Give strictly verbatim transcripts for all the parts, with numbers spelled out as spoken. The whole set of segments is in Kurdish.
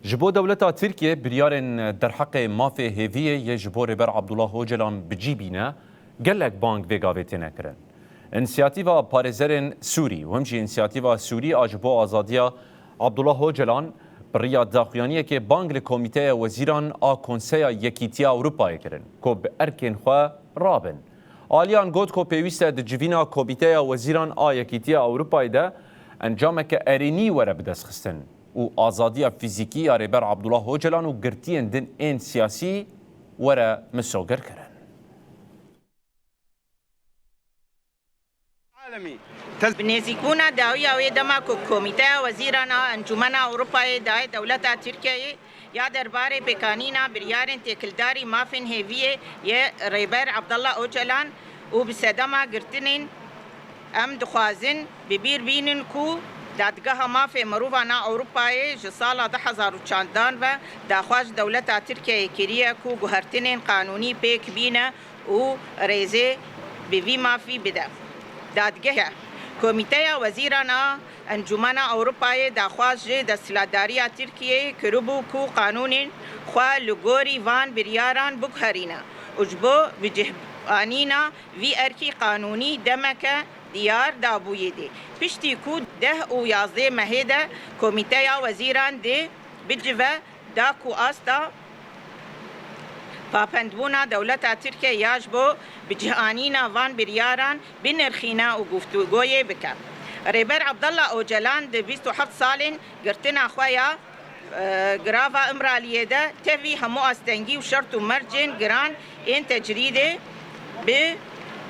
Ji bo dewleta Tirkiye biryarên derheqê mafê hêviyê yê ji bo Rêber Abdullah Ocalan bi cî bîne, gelek bang vê gavê têne kirin. Însiyatîva Parêzerên Sûrî û him jî Însiyatîva Sûrî a ji bo Azadiya Abdullah Ocalan bi riya daxuyaniyekê bang li Komîteya Wezîran a Konseya Yekîtiya Ewropayê kirin, ku bi erkên xwe rabin. Aliyan got ku pêwîst e di civîna Komîteya Wezîran a Yekîtiya Ewropayê de encameke erênî were bidestxistin û azadiya fîzîkî ya Rêber Abdullah Ocalan û girtiyên din ên siyasî were misogirkirin. Bi nêzîkbûna dawiya wê dema ku Komîteya Wezîran a Encûmena Ewropayê daye dewleta Tirkiyeyê ya derbarê pêkanîna biryarên têkildarî mafên hêviyê yê Rêber Abdullah Ocalan û bi sedema girtinên Em dixwazin bi bîr bînin ku Dadgeha Mafê Mirovan a Ewropayê ji sala du hezar û çandan ve daxwaz ji dewleta Tirkiyeyê kiriye ku guhertinên qanûnî pêk bîne û rêzê bi vî mafî bide. Dadgeh e. Komîteya Wezîran a Encûmena Ewropayê daxwaz ji desthilatdariya Tirkiyeyê kiribû ku qanûnên xwe li gorî van biryaran biguherîne û ji bo bicihanîna vî erkî qanûnî demeke diyar dabûyê dê. Piştî ku deh û yazdeh mehê de Komîteya Wezîran dê bicive da ku asta papendbûna dewleta Tirkiye ya ji bo bicihanîna van biryaran binirxîne û guftûgoyê bike. Rêber Abdullah Ocalan di bîst û heft salên girtina xwe ya e, girava Îmraliyê de tevî hemû astengî û şert û mercên giran ên tecrîdê bi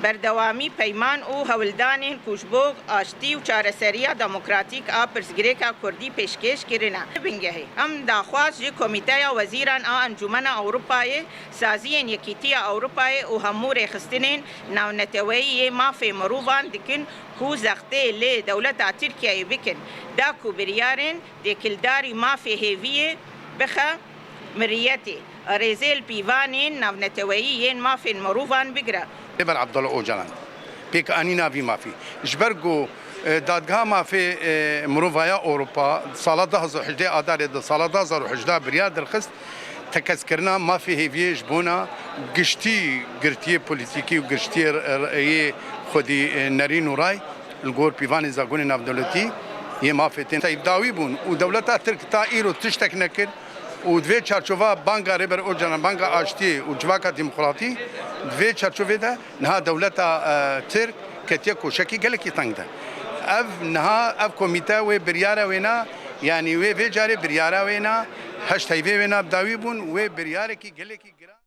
berdewamî peyman û hewldanên ku ji bo aştî û çareseriya demokratîk a pirsgirêka kurdî pêşkêş kirine. Bingehê em daxwaz ji Komîteya Wezîran a Encûmena Ewropayê, Saziyên Yekîtiya Ewropayê û hemû rêxistinên navneteweyî yê mafê mirovan dikin ku zextê li dewleta Tirkiyeyê bikin, da ku biryarên têkildarî mafê hêviyê bixe miriyetê, rêzê li pîvanên navneteweyî yên mafên mirovan bigire. Rêber Abdullah Ocalan, pêkanîna vî mafî. Ji ber ku, e, Dadgeha Mafê, e, Mirovaya Ewropa sala du hezar û hejdeh Adarê di sala du hezar û hejdeh biryar derxist, tekez kirina mafê hêviyê ji bona giştî girtiyê polîtîkî û giştiyê r-, r-, yê xwedî, e, nerîn û ray li gor pîvanê zagonê navdewletî yê mafê tên teyvdawî bûn û dewleta Tirk ta îro tiştek nekir û di vê çarçova banga Rêber Ocalan, banga aştiyê û civaka demokratî di vê çarçovê de niha dewleta, e, Tirk ketiye koşekî gelekî teng de. Ev niha, ev komîte wê biryara wêna, yanî wê vê carê biryara wêna, heşt heyvê wêna bi dawî bûn, wê biryarekî gelekî giran.